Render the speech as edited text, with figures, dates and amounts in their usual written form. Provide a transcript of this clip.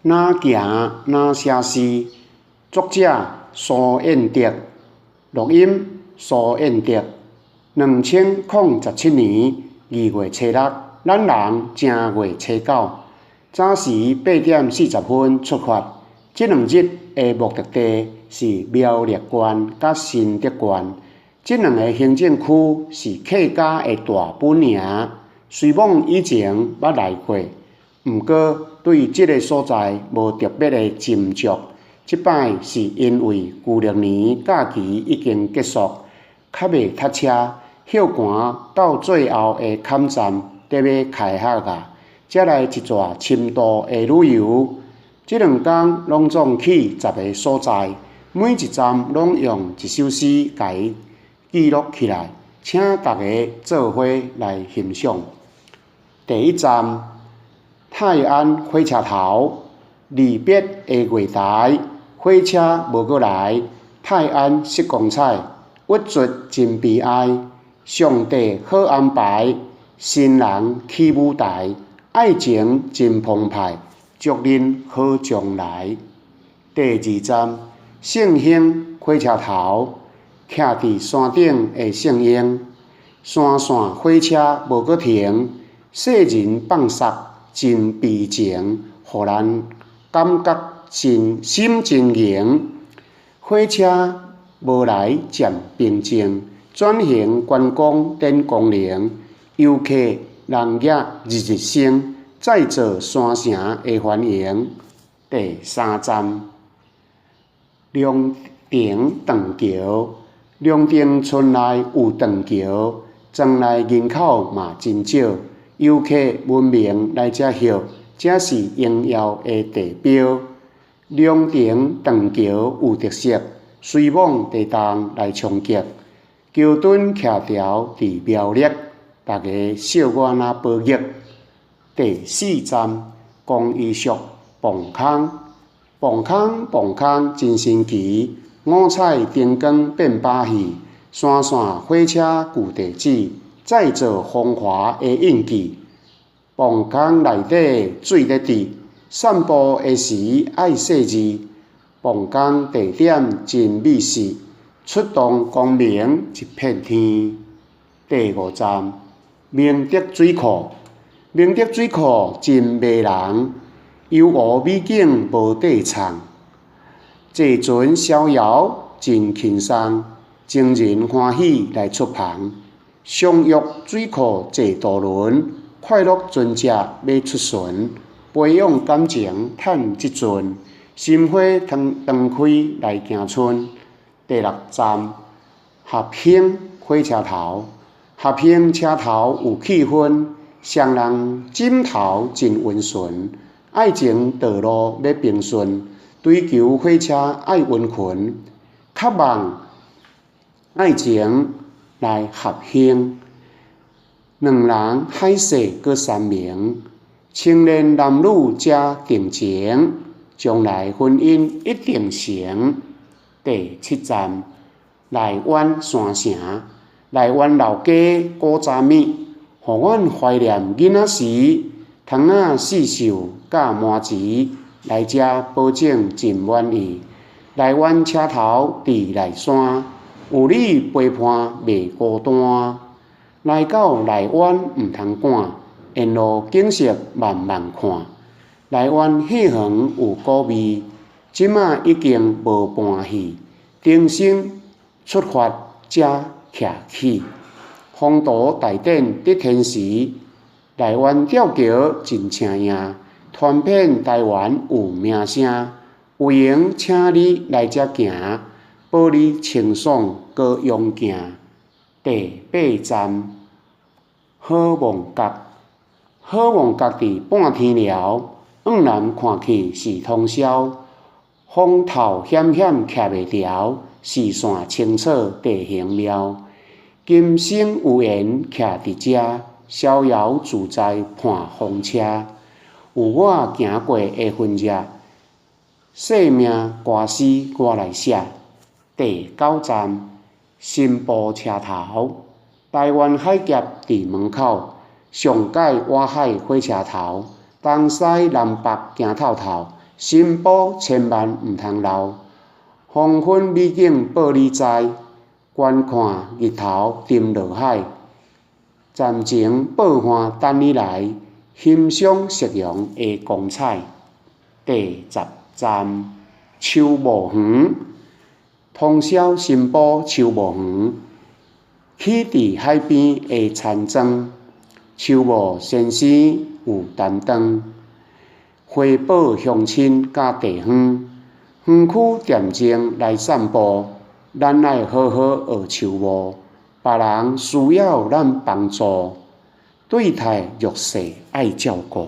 哪行哪寫詩，作者蘇燕德，錄音蘇燕德。2017年2月初六，咱人正月初九，早時8點40分出發。這兩日的目的地是苗栗縣佮新竹縣，這兩个行政區是客家的大本營。雖罔以前捌來過，毋過對這个所在無特別的斟酌。這擺是因為舊曆年假期已經結束，較袂塞車，歇寒到最後的坎站得欲開學矣，才來一逝深度的旅遊。這兩工攏總去十个所在，每一站攏用一首詩共伊記錄起來，請大家做伙來欣賞。第一站，泰安火車頭，離別的月台，火車無閣來，泰安失光彩，鬱卒真悲哀，上帝好安排，新人起舞台，愛情真澎湃，祝恁好將來。第二站，聖興火車頭，徛佇山頂的聖嬰，山線火車無閣停，世人放捒真悲情，予人感覺真心真凝。火車無來漸平靜，轉型觀光展光榮，遊客人額日日升。再造山城的繁榮。第三站，龍亭斷橋。龍亭村內有斷橋，庄內人口嘛真少，遊客聞名來遮歇，這是榮耀的地標。龍亭斷橋有特色，隨往地動來衝擊。橋墩徛條佇苗栗，大家小可仔保育。第四站，公益墅磅空，磅空磅空真神奇，五彩燈光變把戲，山線火車舊地址，再造風華的印記。磅空內底水咧滴，散步的時愛細緻。磅空地點真美食，出動光明一片天。第五站，明德水庫。明德水庫真迷人，幽湖美景無底藏。坐船逍遙真輕鬆，情人歡喜來出帆。相約水庫坐渡輪，快樂船隻欲出巡，培養感情趁這陣，心花長開來行春。第六站，合興火車頭，合興車頭有氣氛。雙人枕頭真溫順，愛情道路欲平順，追求火車愛溫群，渴望愛情來合興，兩人海誓閣山盟，青年男女才定情，將來婚姻一定成。第七站，內灣山城，內灣老街古早味。予阮懷念囡仔時，窗仔刺繡佮麻糍，來遮保證真滿意。內灣車頭佇內山，有你陪伴袂孤單。來到內灣毋通趕，沿路景色慢慢看。內灣戲園有古味，這馬已經無搬戲。重新出發才徛起。風度大典得天時，內灣吊橋真請影，傳遍台灣有名聲。有閒請你來遮行，保你清爽閣勇健。第八站，好望角，好望角佇半天寮，向南看去是通霄，風頭險險徛袂牢，視線清楚地形妙。今生有緣徛佇遮，逍遙自在伴風車。有我行過的痕跡，生命歌詩我來寫。第九站，新埔車頭，台灣海峽佇門口，上蓋倚海火車頭，東西南北行透透，新埔千萬毋通漏，黃昏美景報你知，觀看日頭沉落海，站前報岸等你來，欣賞夕陽的光彩。第十站，秋霧園，通霄新埔秋霧園，起佇海邊的田莊，秋霧先生有擔當，回報鄉親佮地方，園區恬靜來散步，咱愛好好學秋霧，別人需要咱幫助，對待弱勢愛照顧。